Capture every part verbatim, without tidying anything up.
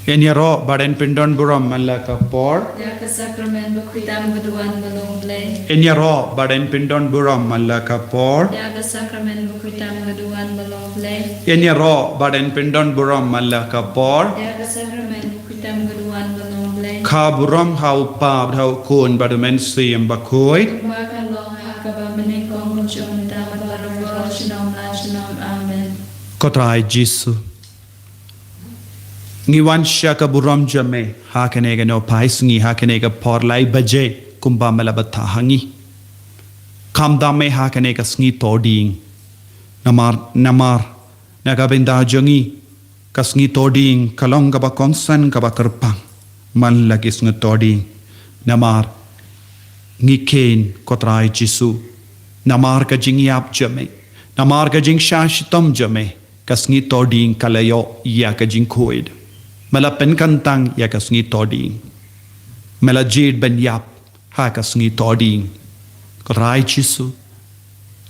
Ngin ïaroh bad ngin pyndon burom man la ka por. Ïa ka sakramen bakhuid tam ka duwan ba long Blei. Ngin ïaroh bad ngin pyndon burom man la ka por. Ïa ka sakramen bakhuid tam ka duwan ba long Blei. Ngin ïaroh bad ngin pyndon burom man la ka por. Ïa ka sakramen bakhuid tam ka duwan ba long Blei. Ka burom ha u Kpa bad ha u Khun bad u Mynsiem Bakhuid. Kumba ka long ha kaba mynnyngkong, kumjuh mynta bad baroh, junom la junom. Amen. Ko Trai Jisu. Ngi wan sha ka burom jong me ha kane ka nohphai sngi, ha kane ka por lai baje, kumba me la bthah ha ngi. Kham da me ha kane ka sngi Thohdieng. Namar, namar na ka bynta jong ngi, ka sngi Thohdieng ka long kaba kongsan, kaba kyrpang man la ki sngi Thohdieng. Namar ngi kheiñ, ko Trai Jisu, namar ka jingïap jong me, namar ka jingshah shitom jong me, ka sngi Thohdieng ka la ïoh ïa ka jingkhuid. Me la pynkyntang ïa ka sngi Thohdieng. Me la jied ban ïap ha ka sngi Thohdieng. Ko Trai Jisu,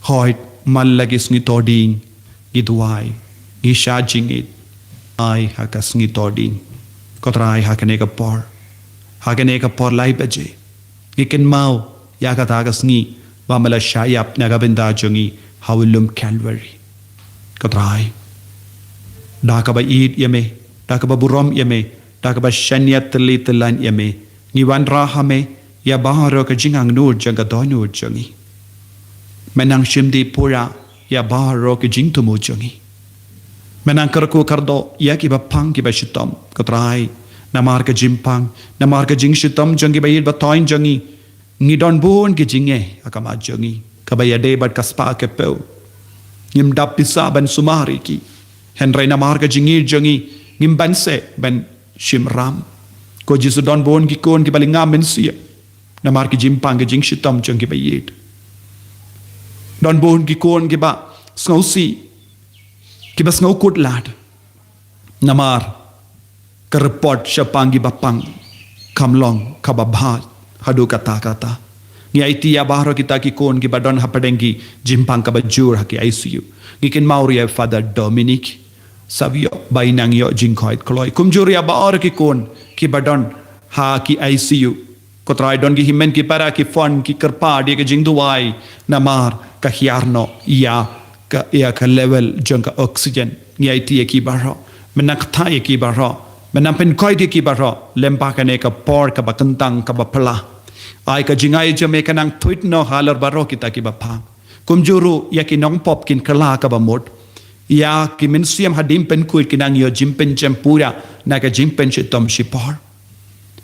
hooid, man la ki sngi Thohdieng ngi duwai, ngi shah jingit, ai ha ka sngi Thohdieng. Ko Trai, ha kane ka por, ha kane ka por lai baje, ngi kynmaw ïa kata ka sngi ba me la shah ïap na ka bynta jong ngi ha u lum Calvary. Ko Trai, da kaba ïeit ïa me, da kaba burom ïa me, da kaba shaniah tylli tyllan ïa me, ngi wanrah ha me ïa baroh ka jingangnud jong ka dohnud jong ngi. Me nang shim dih pura ïa baroh ka jingthmu jong ngi. Me nang kyrkhu kyrdoh ïa kiba pang kiba shitom, ko Trai, namar ka jingpang, namar ka jingshitom jong kiba ïeit ba thoiñ jong ngi. Ngi don bun ki jingeh ha khmat jong ngi, kaba ïadei bad ka spah ka phew. Ngim dap pisa ban sumar ïa ki. Hynrei namar ka jingïeit jong ngi, ngim banse ban shim ram. Ko Jisu, don bun ki khun kiba lynga mynsiem namar ki jingpang, ki jingshitom jong kiba ïeit. Don bun ki khun kiba sngewsih, kiba sngewkhuslai namar ka report shaphang kiba pang kam long kaba bha haduh katta katta. Ngi aiti ïa baroh kita ki khun kiba don hapdeng ki jingpang kaba jur ha ki I C U. Ngi kynmaw ruh ïa Father Dominic Savio ba i nang ïoh jingkhoit kloi. Kumjuh ruh ïa baroh ki khun kiba don ha ki I C U. Ko Trai, don ki hynmen ki para ki phone ki kyrpad ïa ka jingduwai namar ka hiar noh ïa ka, ïa ka level jong ka oxygen. Ngi aiti ïa ki baroh. Me nang kthah ïa ki baroh. Me nang pynkhoit ïa ki baroh lyngba kane ka por kaba kyntang kaba phylla. Ai ka jingai jong me ka nang thuid noh halor baroh kita kiba pang. Kumjuh ruh ïa ki nongpop kin kylla kaba mut. Ïa ki mynsiem hadien pynkhuid kin nang ïoh jingpynjem pura na ka jingpynshitom shipor.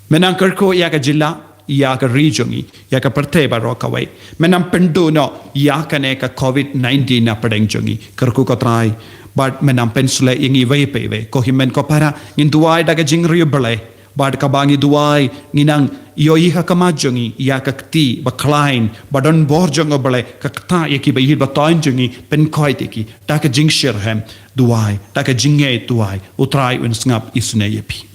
Me nang kyrkhu ïa ka jylla, ïa ka ri jong ngi, ïa ka pyrthei baroh kawei. Me nang pynduh noh ïa kane ka covid nineteen na pdeng jong ngi. Kyrkhu, ko Trai, bad me nang pynshlei ïa ngi iwei pa iwei. Ko hynmen ko para, ngin duwai da ka jingriewblei. Bad kaba ngi duwai, ngi nang ïohi ha khmat jong ngi ïa ka kti bakhlaiñ ba don bor jong U Blei, ka kta ïa ki ba ïeit ba thoiñ jong ngi, pynkhoit ïa ki da ka jingshitrhem duwai, da ka jingngeit duwai. U Trai un sngap isynei ïa phi.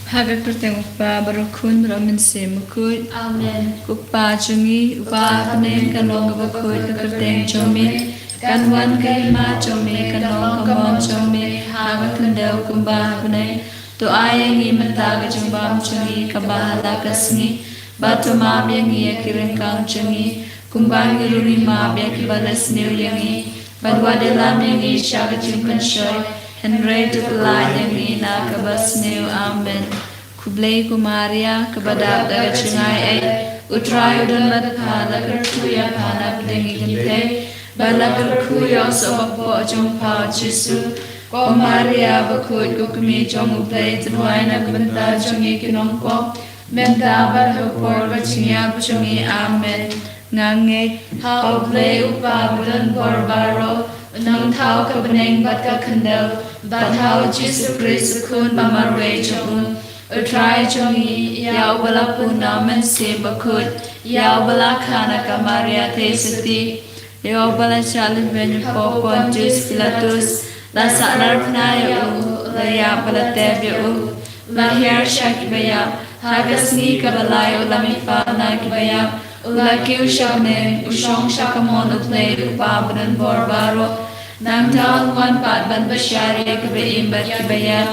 Ha ka kyrteng U Kpa, bad U Khun, bad U Mynsiem Bakhuid. Amen. Ko Kpa jong ngi uba ha bneng, ka long kaba khuid ka kyrteng jong me. Kan wan ka hima jong me, kan long ka mon jong me ha ka khyndew kumba ha bneng. To ai ïa ngi mynta ka jingbam jong ngi kaba ha la ka sngi. Bad to map ïa ngi ïa ki ryngkang jong ngi, kumba ngi ruh ngi map ïa kiba leh sniew ïa ngi. Bad wat ïalam ïa ngi sha ka jingpynshoi, hynrei to pyllait ïa ngi na kaba sniew. Amen. Khublei ko Maria, kaba dap da ka jingaiei, U Trai u don bad pha, la kyrkhu ïa pha na pdeng ki kynthei, bad la kyrkhu ïa u soh bakpoh jong pha, U Jisu. Ko Maria bakhuid, ko kmie jong U Blei, to duwai na ka bynta jong ngi ki nongpop, mynta bad ha ka por ka jingïap jong ngi. Amen. Nga ngeit ha U Blei U Kpa badonbor baroh, U nongthaw ka bneng bad ka khyndew, bad ha U Jisu Khrist U Khun ba marwei jong U, U Trai jong ngi, ïa uba la pun na U Mynsiem Bakhuid, ïa uba la kha na ka Maria Theisotti, ïa uba la shah lynben hapoh Pontius Pilatus, la sahnarphna ïa U, la ïap bad la tep ïa U, la hiar sha kiba ïap, ha ka sngi kaba lai U la mihpat na kiba ïap, U la kiew sha bneng, U shong sha kamon U Blei U Kpa badonbor baroh. Nangta un wan pat ban bishar ïa kiba im bad kiba ïap.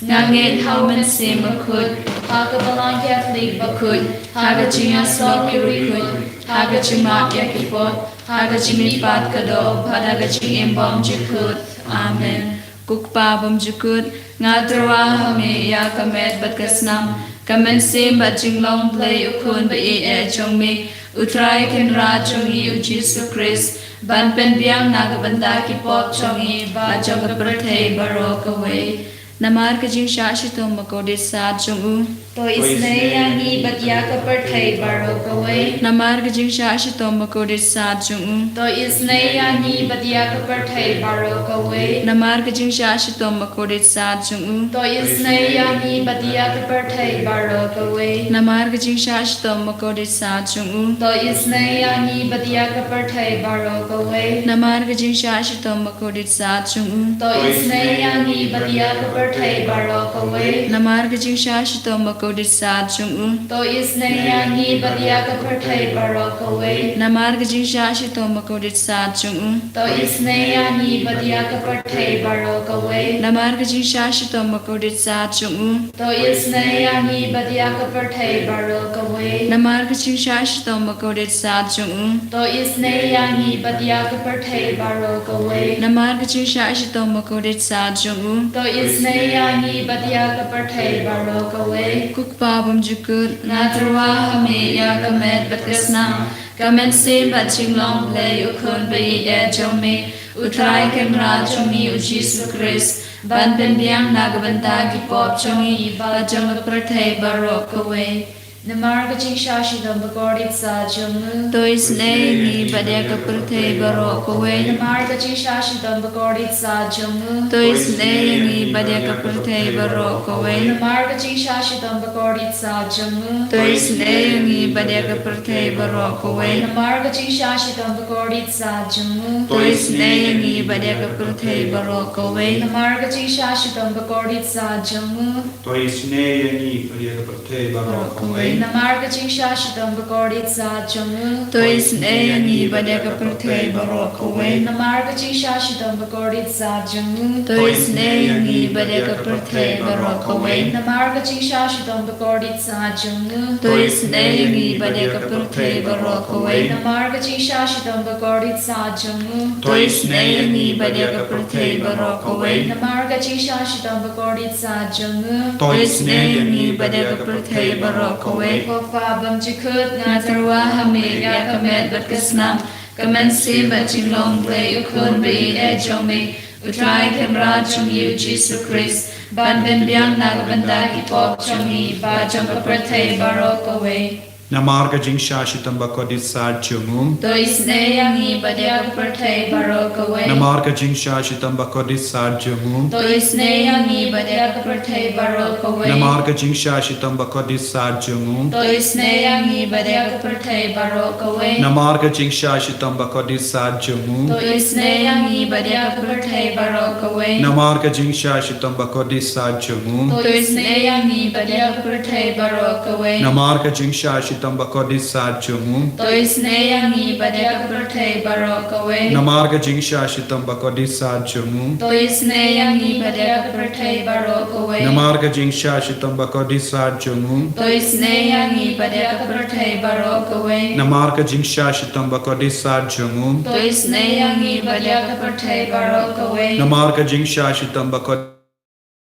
Nga ngeit ha U Mynsiem Bakhuid, ha ka Balang Katholik bakhuid, ha ka jingïasyllok ki riewkhuid, ha ka jingmap ïa ki pop, ha ka jingmihpat ka doh, bad ha ka jingim bymjukut. Amen. Ko Kpa bymjukut, nga tyrwa ha me ïa ka met bad ka snam, ka mynsiem bad jinglong Blei U Khun ba ïeit jong me, U Trai Kynrad jong ngi U Jisu Khrist, ban pynbiang na ka bynta ki pop jong ngi bad jong ka pyrthei baroh kawei. Namar ka jingshah shitom bakordit sat jong u, to isynei ïa ngi bad ïa ka pyrthei baroh kawei. Namar ka jingshah shitom bakordit sat jong u, to isynei ïa ngi bad ïa ka pyrthei baroh kawei. Namar ka jingshah shitom bakordit sat jong u, to isynei ïa ngi bad ïa ka pyrthei baroh kawei. Namar ka jingshah shitom bakordit sat jong u, to isynei ïa ngi bad ïa ka pyrthei baroh kawei. Namar ka jingshah shitom bakordit sat jong u, to isynei ïa ngi bad ïa ka pyrthei baroh kawei. Namar ka jingshah shitom bakordit sat jong u, to isynei ïa ngi bad ïa ka pyrthei baroh kawei. Namar ka jingshah shitom bakordit sat jong u, to isynei ïa ngi bad ïa ka pyrthei baroh kawei. Namar ka jingshah shitom bakordit sat jong u, to isynei ïa ngi bad ïa ka pyrthei baroh kawei. Namar ka jingshah shitom bakordit sat jong u, to isynei ïa ngi bad ïa ka pyrthei baroh kawei. Namar ka jingshah shitom bakordit sat jong u, to isynei ïa ngi bad ïa ka pyrthei baroh kawei. Ko Kpa bymjukut, nga tyrwa ha me ïa ka met bad ka snam, ka mynsiem bad jinglong Blei U Khun ba ïeit jong me, U Trai Kynrad jong ngi U Jisu Khrist, ban pynbiang na ka bynta ki pop jong ngi bad jong ka pyrthei baroh kawei. Namar ka jingshah shitom bakordit sat jong u, to isynei ïa ngi bad ïa ka pyrthei baroh kawei. Namar ka jingshah shitom bakordit sat jong u, to isynei ïa ngi bad ïa ka pyrthei baroh kawei. Namar ka jingshah shitom bakordit sat jong u, to isynei ïa ngi bad ïa ka pyrthei baroh kawei. Namar ka jingshah shitom bakordit sat jong u, to isynei ïa ngi bad ïa ka pyrthei baroh kawei. Namar ka jingshah shitom bakordit sat jong u, to isynei ïa ngi bad ïa ka pyrthei baroh kawei. Namar ka jingshah shitom bakordit sat jong u, to isynei ïa ngi bad ïa ka pyrthei baroh kawei. Namar ka jingshah shitom bakordit sat jong u, to isynei ïa ngi bad ïa ka pyrthei baroh kawei. Namar ka jingshah shitom bakordit sat jong u, to isynei ïa ngi bad ïa ka pyrthei baroh kawei. Namar ka jingshah shitom bakordit sat jong u, to isynei ïa ngi bad ïa ka pyrthei baroh kawei. Namar ka jingshah shitom bakordit sat jong u, to isynei ïa ngi bad ïa ka pyrthei baroh kawei. Ko Kpa bymjukut, nga tyrwa ha me ïa ka met bad ka snam, ka mynsiem bad jinglong Blei U Khun ba ïeit jong me, U Trai Kynrad jong ngi U Jisu Khrist, ban pynbiang na ka bynta ki pop jong ngi bad jong ka pyrthei baroh kawei. Namar ka jingshah shitom bakordit sat jong u, to isynei ïa ngi bad ïa ka pyrthei baroh kawei. Namar ka jingshah shitom bakordit sat jong u, to isynei ïa ngi bad ïa ka pyrthei baroh kawei. Namar ka jingshah shitom bakordit sat jong u, to isynei ïa ngi bad ïa ka pyrthei baroh kawei. Namar ka jingshah shitom bakordit sat jong u, to isynei ïa ngi bad ïa ka pyrthei baroh kawei. Namar ka jingshah shitom bakordit sat jong u, to isynei ïa ngi bad ïa ka pyrthei baroh kawei. Namar ka jingshah shitom bakordit sat jong u, to isynei ïa ngi bad ïa ka pyrthei baroh kawei. Namar ka jingshah shitom bakordit sat jong u, to isynei ïa ngi bad ïa ka pyrthei baroh kawei. Namar ka jingshah shitom bakordit sat jong u, to isynei ïa ngi bad ïa ka pyrthei baroh kawei. Namar ka jingshah shitom bakordit sat jong u, to isynei ïa ngi bad ïa ka pyrthei baroh kawei. Namar ka jingshah shitom bakordit,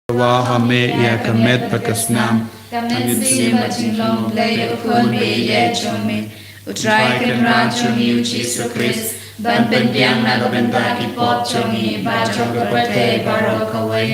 tyrwa ha me ïa ka met bad ka snam, ka mynsiem bad jinglong Blei U Khun ba ïeit jong me, U Trai Kynrad jong ngi U Jisu Khrist, ban pynbiang na ka bynta ki pop jong ngi bad jong ka pyrthei baroh kawei.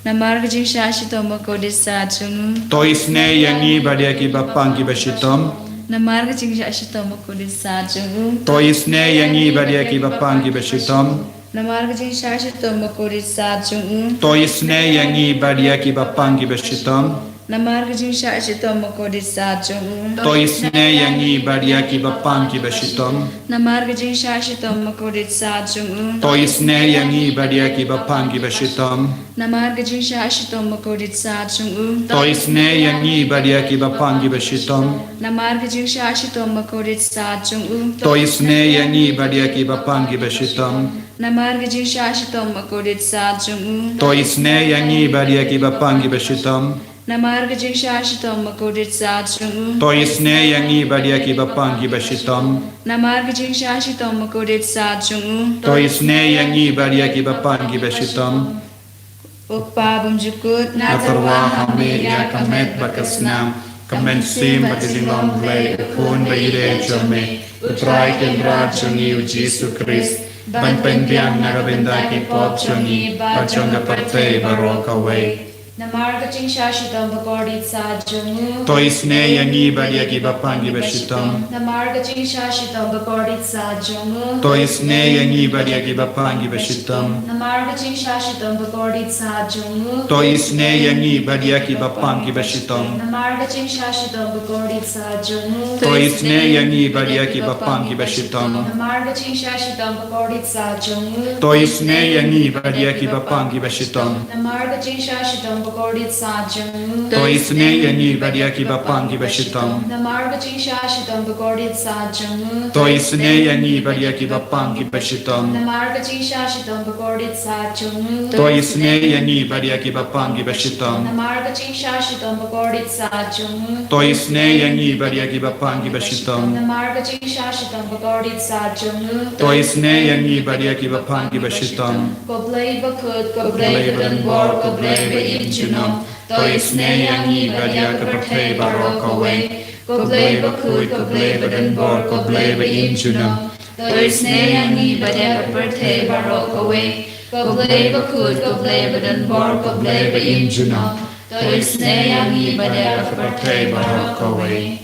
Namar ka jingshah shitom bakordit sat jong u, to isynei ïa ngi bad ïa kiba pang kiba shitom. Namar ka jingshah shitom bakordit sat jong u, to isynei ïa ngi bad ïa kiba pang kiba shitom. Namar ka jingshah shitom bakordit sat jong u, to isynei ïa ngi bad ïa kiba pang kiba shitom. Namar ka jingshah shitom bakordit sat jong u, to isynei ïa ngi bad ïa kiba pang kiba shitom. Namar ka jingshah shitom bakordit sat jong u, to isynei ïa ngi bad ïa kiba pang kiba shitom. Namar ka jingshah shitom bakordit sat jong u, to isynei ïa ngi bad ïa kiba pang kiba shitom. Namar ka jingshah shitom bakordit sat jong u, to isynei ïa ngi bad ïa kiba pang kiba shitom. Namar ka jingshah shitom bakordit saad jong u. To isynei ïa ngi bad ïa kiba pang kiba shitom. Namar ka jingshah shitom bakordit saad jong u. To isynei ïa ngi bad ïa kiba pang kiba shitom. Namar ka jingshah shitom bakordit saad jong u. To isynei ïa ngi bad ïa kiba pang kiba shitom. O Kpa bymjukut. Nga tyrwa ha me ïa ka met bad ka snam, ka mynsiem bad ka jinglong Blei, U Khun ba ïeit jong me, U Trai Kynrad jong ngi U Jisu Khrist, ban pynbiang na ka bynta ki pop jong ngi bad jong ka pyrthei baroh kawei. Namar ka jingshah shitom bakordit saad jong u. To isynei ïa ngi bad ïa kiba pang kiba shitom. Namar ka jingshah shitom bakordit saad jong u. To isynei ïa ngi bad ïa kiba pang kiba shitom. Namar ka jingshah shitom bakordit saad jong u. To isynei ïa ngi bad ïa kiba pang kiba shitom. Namar ka jingshah shitom bakordit saad jong u. To isynei ïa ngi bad ïa kiba pang kiba shitom. Namar ka jingshah shitom bakordit saad jong u. To isynei ïa ngi bad ïa kiba pang kiba shitom. Namar ka jingshah shitom bakordit saad jong u. To isynei ïa ngi bad ïa kiba pang kiba shitom. Namar ka jingshah shitom bakordit saad jong u. To isynei ïa ngi bad ïa kiba pang kiba shitom. Namar ka jingshah shitom bakordit saad jong u. To isynei ïa ngi bad ïa kiba pang kiba shitom. Namar ka jingshah shitom bakordit saad jong u. To isynei ïa ngi bad ïa kiba pang kiba shitom. Namar ka jingshah shitom bakordit saad jong u. To isynei ïa ngi bad ïa kiba pang kiba shitom. Ko Blei bakhuid, ko Blei badonbor, ko Blei ba im junom. To isynei ïa ngi bad ïa ka pyrthei baroh kawei. Ko Blei bakhuid, ko Blei badonbor, ko Blei ba im junom. To isynei ïa ngi bad ïa ka pyrthei baroh kawei. Ko Blei bakhuid, ko Blei badonbor, ko Blei ba im junom. To isynei ïa ngi bad ïa ka pyrthei baroh kawei.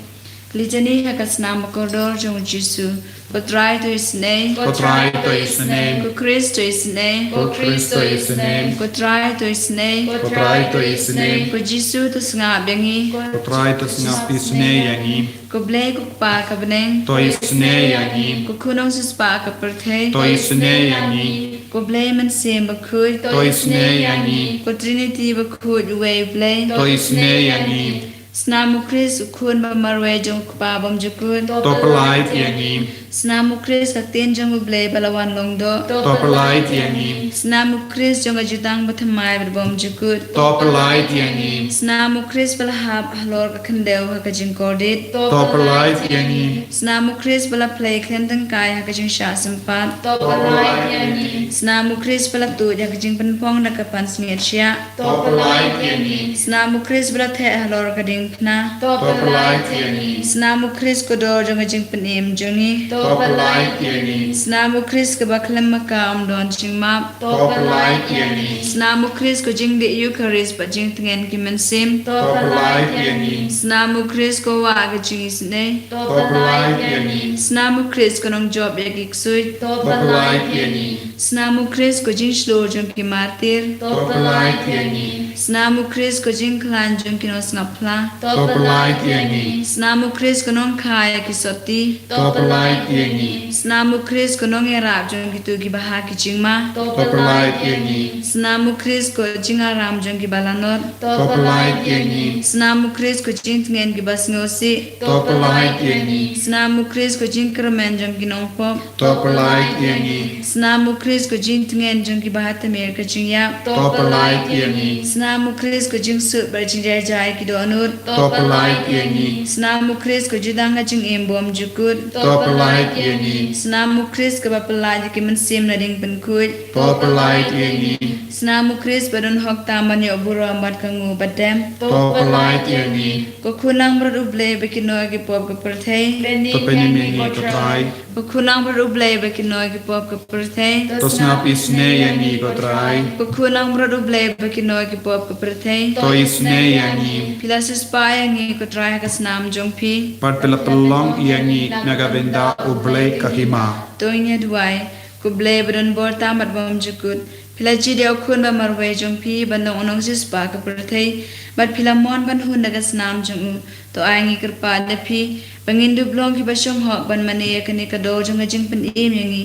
Litani ha ka snam bakordor jong U Jisu. Ko Trai to isynei. Ko Trai to isynei. Ko Khrist to isynei. Ko Khrist to isynei. Ko Trai to isynei. Ko Trai to isynei. Ko Jisu to sngap ïa ngi. Ko Trai to sngap isynei ïa ngi. Ko Blei ko Kpa ka bneng. To isynei ïa ngi. Ko Khun Nongsiewspah ka pyrthei. To isynei ïa ngi. Ko Blei Mynsiem Bakhuid. To isynei ïa ngi. Ko Trinity bakhuid uwei U Blei. To isynei ïa ngi. Snam U Khrist U Khun ba marwei jong U Kpa bymjukut. To pyllait ïa ngi. Snam U Khrist ka ktien jong U Blei ba la wan long doh. To pyllait ïa ngi. Snam U Khrist jong ka jutang bathymmai bad bymjukut. To pyllait ïa ngi. Snam U Khrist ba la hap halor ka khyndew ha ka jingkordit. To pyllait ïa ngi. Snam U Khrist ba la plie khlem tyngkai ha ka jingshah sympat. To pyllait ïa ngi. Snam U Khrist ba la tuid ha ka jingpynphong da ka pansngiat shiah. To pyllait ïa ngi. Snam U Khrist ba la theh halor ka diengphna. To pyllait ïa ngi. Snam U Khrist ko dor jong ka jingpynim jong ngi. To pyllait ïa ngi. Snam U Khrist kaba khlem maka ym don jingmap. To pyllait ïa ngi. Snam U Khrist ko jingdih Eukharist bad jingtngen ki mynsiem. To pyllait ïa ngi. Snam U Khrist ko wah ka jingisynei. To pyllait ïa ngi. Snam U Khrist ko nongjop ïa ki ksuid. To pyllait ïa ngi. Snam U Khrist ko jingshlur jong ki martir. To pyllait ïa ngi. Snam U Khrist ko jingkhlaiñ jong ki nongsngap phla. To pyllait ïa ngi. Snam U Khrist ko nongkha ïa ki sotti. To pyllait ïa ngi. Snam U Khrist ko nongïarap jong kito kiba ha ki jingma. To pyllait ïa ngi. Snam U Khrist ko jingaram jong kiba lanot. To pyllait ïa ngi. Snam U Khrist ko jingtngen kiba sngewsih. To pyllait ïa ngi. Snam U Khrist ko jingkyrmen jong ki nongpop. To pyllait ïa ngi. Snam U Khrist ko jingtngen jong kiba ha tmier ka jingïap. To pyllait ïa ngi. Snam U Khrist ko jingsuk bad jingjai jai ki dohnud. To pyllait ïa ngi. Snam U Khrist ko jutang ka jingim bymjukut. To pyllait ïa ngi. Snam U Khrist kaba pyllait ïa ki mynsiem na ding pynkhuid. To pyllait ïa ngi. Snam U Khrist ba don hok tam ban ïoh burom bad ka nguh bad dem. To pyllait ïa ngi. Ko Khun Langbrot U Blei ba kynnoh ïa ki pop ka pyrthei. To pynim ïa ngi ko Trai. Ko Khun Langbrot U Blei ba kynnoh ïa ki pop ka pyrthei. To sngap isynei ïa ngi ko Trai. Ko Khun Langbrot U Blei ba kynnoh ïa ki pop ka pyrthei. To isynei ïa ngi. Phi la siewspah ïa ngi ko Trai ha ka snam jong phi. Bad phi la pynlong ïa ngi na ka bynta U Blei ka hima. To ngin ïa duwai. Ko Blei ba don bor tam bad bymjukut. Phi la jied ïa U Khun ba marwei jong phi ban long U Nongsiewspah ka pyrthei. Bad phi la mon ban hun da ka snam jong u. To ai ngi kyrpad da phi ba ngin dup long kiba shong hok ban mane ïa kane ka dor jong ka jingpynim ïa ngi.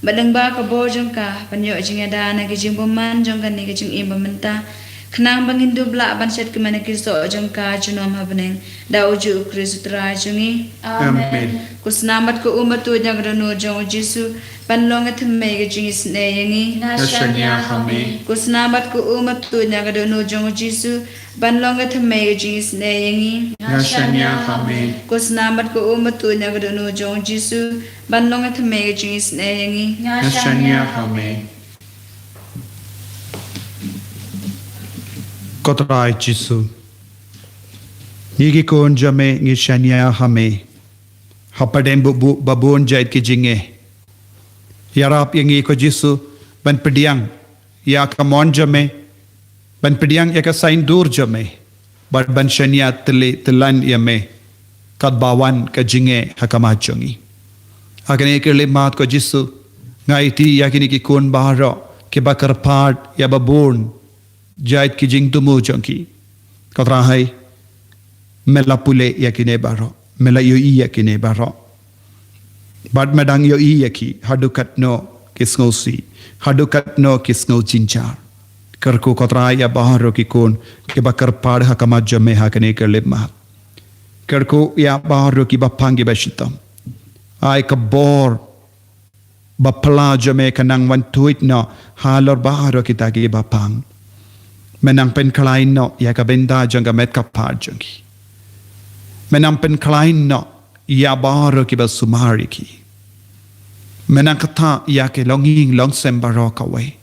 Bad lyngba ka bor jong ka ban ïoh jingïada na ka jingbymman jong kane ka jingim ba mynta. Khnang ba ngin dup lah ban shet kmen ïa ki soh jong ka junom ha bneng, da u ju u Khrist u Trai jong ngi. Amen. Amen. Ko snam bad ko um ba tuid na ka dohnud jong u Jisu, ban long ka thymmei ka jingisynei ïa ngi. Nga shaniah ha me. Ko snam bad ko um ba tuid na ka dohnud jong u Jisu, ban long ka thymmei ka jingisynei ïa ngi. Nga shaniah ha me. Ko snam bad ko um ba tuid na ka dohnud jong u Jisu, ban long ka thymmei ka jingisynei ïa ngi. Nga shaniah ha me. Ko Trai Jisu, ngi ki khun jong me ngi shaniah ha me. Hapdeng ba bu-, ba bun jait ki jingeh, ïarap ïa ngi ko Jisu ban pdiang ïa ka mon jong me, ban pdiang ïa ka saiñdur jong me, bad ban shaniah tylli tyllan ïa me, katba wan ka jingeh ha khmat jong ngi. Ha kane ka khyllipmat ko Jisu, nga aiti ïa kine ki khun baroh kiba kyrpad ïa ba bun jait ki jingthmu jong ki. Ko Trai, me la pule ïa kine baroh, me la ïohi ïa kine baroh. Bad me dang ïohi ïa ki haduh katno ki sngewsih, haduh katno ki sngewjynjar. Kyrkhu ko Trai ïa baroh ki khun kiba kyrpad ha khmat jong me ha kane ka khyllipmat. Kyrkhu ïa baroh kiba pang kiba shitom. Ai ka bor ba phylla jong me kan nang wan tuid noh halor baroh kita kiba pang. Me nang pynkhlaiñ noh ïa ka bynta jong ka met ka phad jong ki. Me nang pynkhlaiñ noh ïa baroh kiba sumar ïa ki. Me nang kata ïa ki longïing longsem baroh kawei,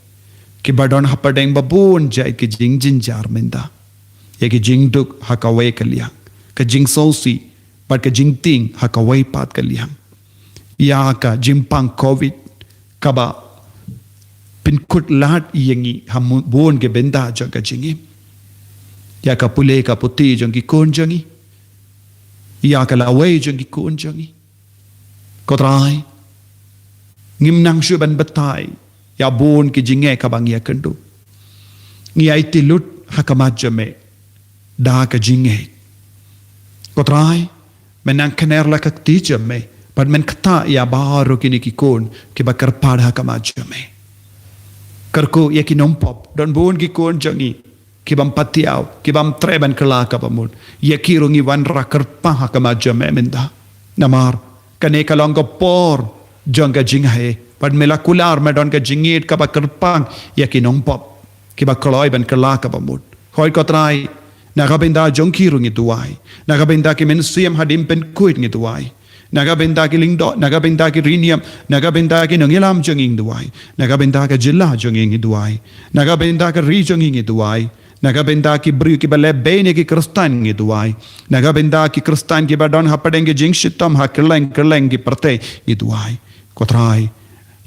kiba don hapdeng ba bun jait ki jingjynjar mynta, ïa ki jingduk ha kawei ka liang, ka jingsngewsih bad ka jingtieng ha kawei pat ka liang, ïa ka jingpang covid kaba pynkhuslai ïa ngi ha mu-, bun ki bynta jong ka jingim, ïa ka pule ka puthi jong ki khun jong ngi, ïa ka lawei jong ki khun jong ngi. Ko Trai, ngim nang shuh ban batai ïa bun ki jingeh kaba ngi ïakynduh. Ngi aiti lut ha khmat jong me da ka jingngeit. Ko Trai, men nang kner la ka kti jong me, bad men kta ïa baroh kine ki khun kiba kyrpad ha khmat jong me. Kyrkhu ïa ki nongpop, don bun ki khun jong ngi ki bym pat thiaw, ki bym treh ban kylla kaba mut. Ïa ki ruh ngi wanrah kyrpang ha khmat jong me mynta. Namar kane ka long ka por jong ka jingaiei, bad me la kular me don ka jingïeit kaba kyrpang ïa ki nongpop kiba kloi ban kylla kaba mut. Hooid ko Trai, na ka bynta jong ki ruh ngi duwai. Na ka bynta ki mynsiem hadien pynkhuid ngi duwai. Na ka bynta ki lyngdoh, na ka bynta ki rynïap, na ka bynta ki nongïalam jong ngi ngi duwai. Na ka bynta ka jylla jong ngi ngi duwai. Na ka bynta ka ri jong ngi ngi duwai. Na ka bynta ki briew kiba leh bein ïa ki Khristan ngi duwai. Na ka bynta ki Khristan kiba don hapdeng ki jingshitom ha kylleng kylleng ki pyrthei ngi duwai. Ko Trai,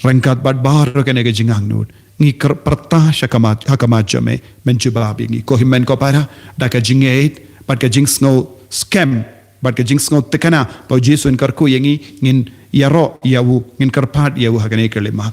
ryngkat bad baroh kane ka jingangnud, ngi kyr-, pyrta sha khmat, ha khmat jong me, men jubab ïa ngi. Ko hynmen ko para, da ka jingngeit bad ka jingsngew skhem bad ka jingsngew thikna ba u Jisu un kyrkhu ïa ngi, ngin ïaroh ïa u, ngin kyrpad ïa u ha kane ka khyllipmat.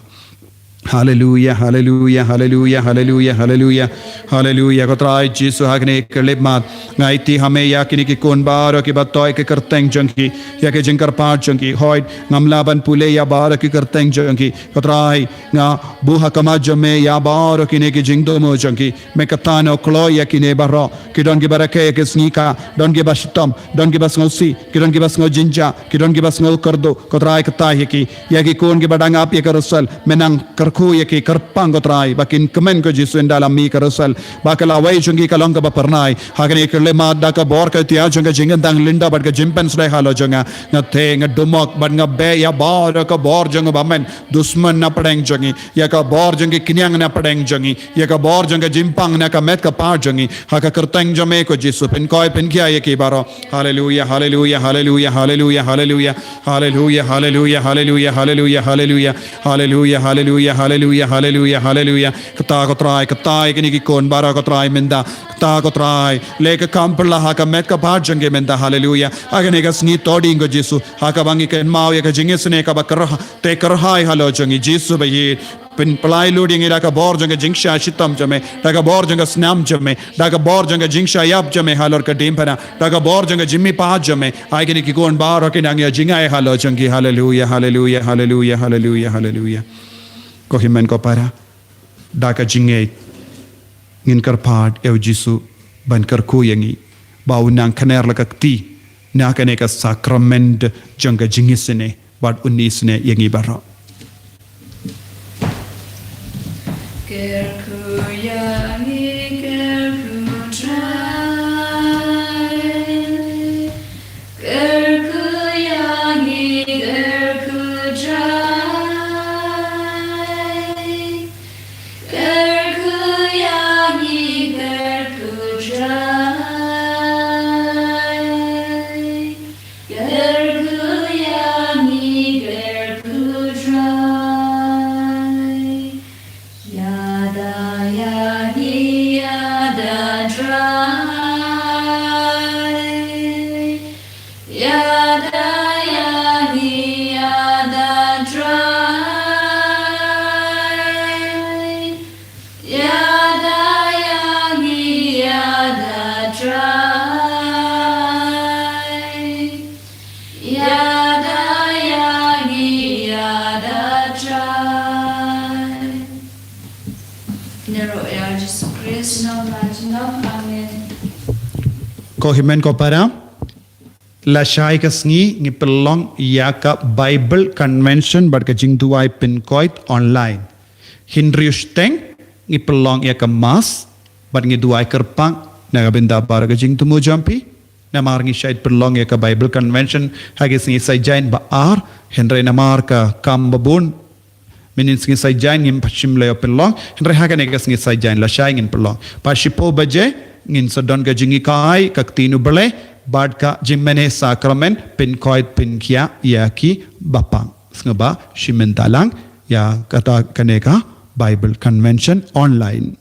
Haleluia, haleluia, haleluia, haleluia, haleluia. Haleluia, ko Trai Jisu, ha kane ka khyllipmat nga aiti ha me ïa kine ki khun baroh kiba thoh ïa ki kyrteng jong ki, ïa ki jingkyrpad jong ki. Hooid, ngam lah ban pule ïa baroh ki kyrteng jong ki. Ko Trai, nga buh ha khmat jong me ïa baroh kine ki jingthmu jong ki. Me kata no kloi ïa kine baroh. Ki don kiba rakhe ïa ki sngi ka, don kiba shitom, don kiba sngewsih, ki don kiba sngewjynjar, ki don kiba sngewkyrduh. Ko Trai, kata ïa ki, ïa ki khun kiba dang ap ïa ka result, me nang kyrkhu ïa ki, kyrpang ko Trai, ba kin kmen ko Jisu ynda la mih ka result, ba ka lawei jong ki ka long kaba phyrnai. Ha kane ka khyllipmat, da ka bor ka ïatiar jong ka jingkyntang lynda bad ka jingpynshlei halor jong nga, nga theh, nga dumok bad nga beh ïa baroh ka bor jong u bymman dusmon na pdeng jong ngi, ïa ka bor jong ki khñiang na pdeng jong ngi, ïa ka bor jong ka jingpang na ka met ka phad jong ngi. Ha ka kyrteng jong me ko Jisu, pynkhuid pynkhia ïa ki baroh. Haleluia, haleluia, haleluia, haleluia, haleluia. Haleluia, haleluia, haleluia, haleluia, haleluia. Haleluia, haleluia, haleluia, haleluia, haleluia. Kata ko Trai, kata ïa kine ki khun baroh ko Trai mynta. Kata ko Trai, leh ka kam phylla ha ka met ka phad jong ki mynta. Haleluia. Ha kane ka sngi Thohdieng ko Jisu, ha kaba ngi kynmaw ïa ka jingisynei kaba kyrha-, te kyrhai halor jong ngi Jisu ba ïeit. Pynphlai lut ïa ngi da ka bor jong ka jingshah shitom jong me, da ka bor jong ka snam jong me, da ka bor jong ka jingshah ïap jong me halor ka diengphna, da ka bor jong ka jingmihpat jong me. Ai kine ki khun baroh ki nang ïoh jingaiei halor jong ki. Haleluia, haleluia, haleluia, haleluia, haleluia. Ko hynmen ko para, da ka jingngeit Ngin kyrpad ïa u Jisu ban kyrkhu ïa ngi ba u nang kner la ka kti na kane ka sakrament jong ka jingisynei bad un isynei ïa ngi baroh. Kyrkhu ïa ngi, kyrkhu Trai. Kyrkhu ïa ngi, kyrkhu Trai. Kyrkhu ïa ngi, kyrkhu Trai. Kyrkhu ïa ngi, kyrkhu Trai. Ïada ïa ngi, ïada Trai. Ïada ïa ngi, ïada Trai. Ïada ïa ngi, ïada Trai. Ïada ïa ngi, ïada Trai. Nero ïa Jisu Krist, no ma jino. Amen. Ko hynmen ko para. Lashai ka sngi ngi pynlong ïa ka Bible Convention bad ka jingduwai pynkoit online. Hynriew shiteng ngi pynlong ïa ka Mass bad ngi duwai kyrpang na ka bynta baroh ka jingthmu jong phi. Namar ngi shait pynlong ïa ka Bible Convention ha ki sngi Saitjaiñ ba ar, hynrei namar ka kam ba bun mynhynnin sngi Saitjaiñ ngim pat shym la ïoh pynlong, hynrei ha kane ka sngi Saitjaiñ lashai ngin pynlong. Pat shiphew baje ngin sa don ka jinghikai, ka ktien u Blei bad ka jingmane sakramen pynkoit pynkhiah ïa ki bapang. Sngewbha shim bynta lang ïa kata kane ka Bible Convention online.